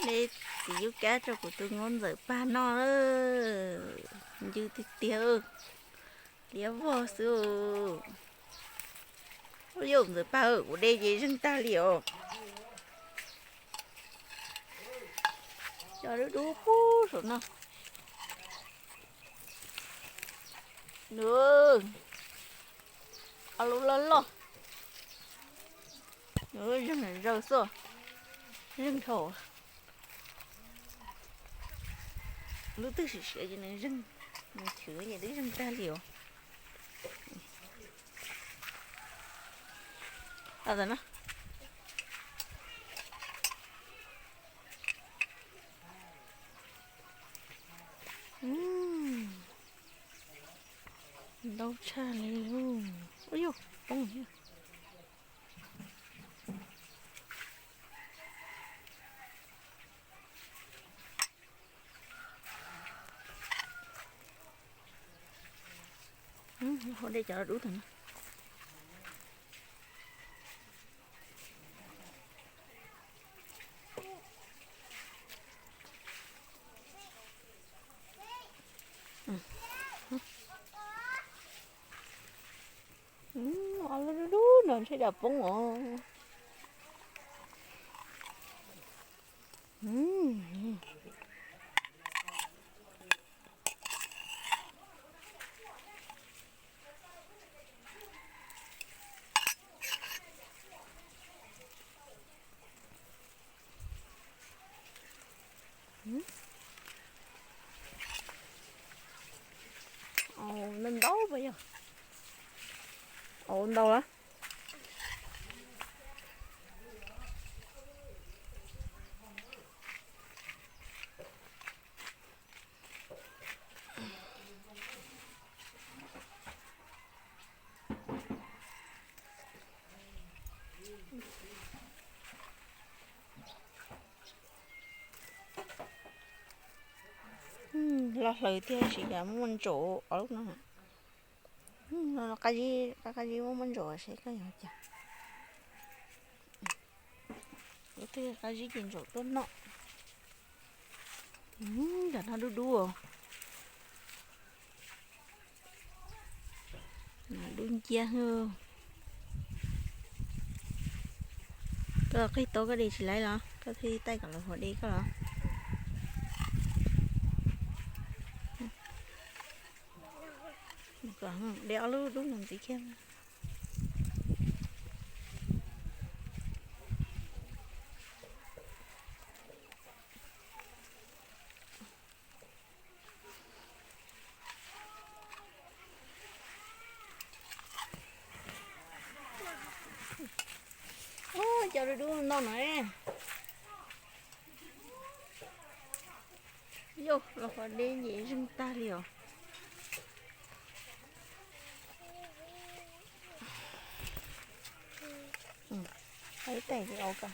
Txiv yub kab rau kuv tus nkauj ntxawm Paj noj, ncw tiag tiag, liab vog xwb. Ua li ntxawm Paj, kuv de ces zeeg tag li os. Cov dub dub pub saum no. Nws, ob lub loj loj. Nws zeeg zaws xwb, zeeg dhau. Lub twg siav siav ces nws zeeg, nws chwv ces twb zeeg tag li os. Ntau tshaj li. Ua yog poob thiab. Hau de cov dub tag no. Ob lub dub dub no ntshe dam poob os. Ntau ntau pas yog, ntau lawm. Loj hlaws thiab tab sis cas muaj ntsaum ob lub no. Qab zib, qab zib muaj muaj ntsaum seb koj yuav cas. Lub twg qab zib ces ntsaum tuaj noj. Ntawm no dub dub os. Dub nciab. Koj qig tau koj de tsis laib los koj thiaj taij kom lawv hua de koj los. De ob lub dub ntxiv kiag. Cov dub dub no no. Yog los qhov deb ces zeeg tag li os. Ib tais li au ka.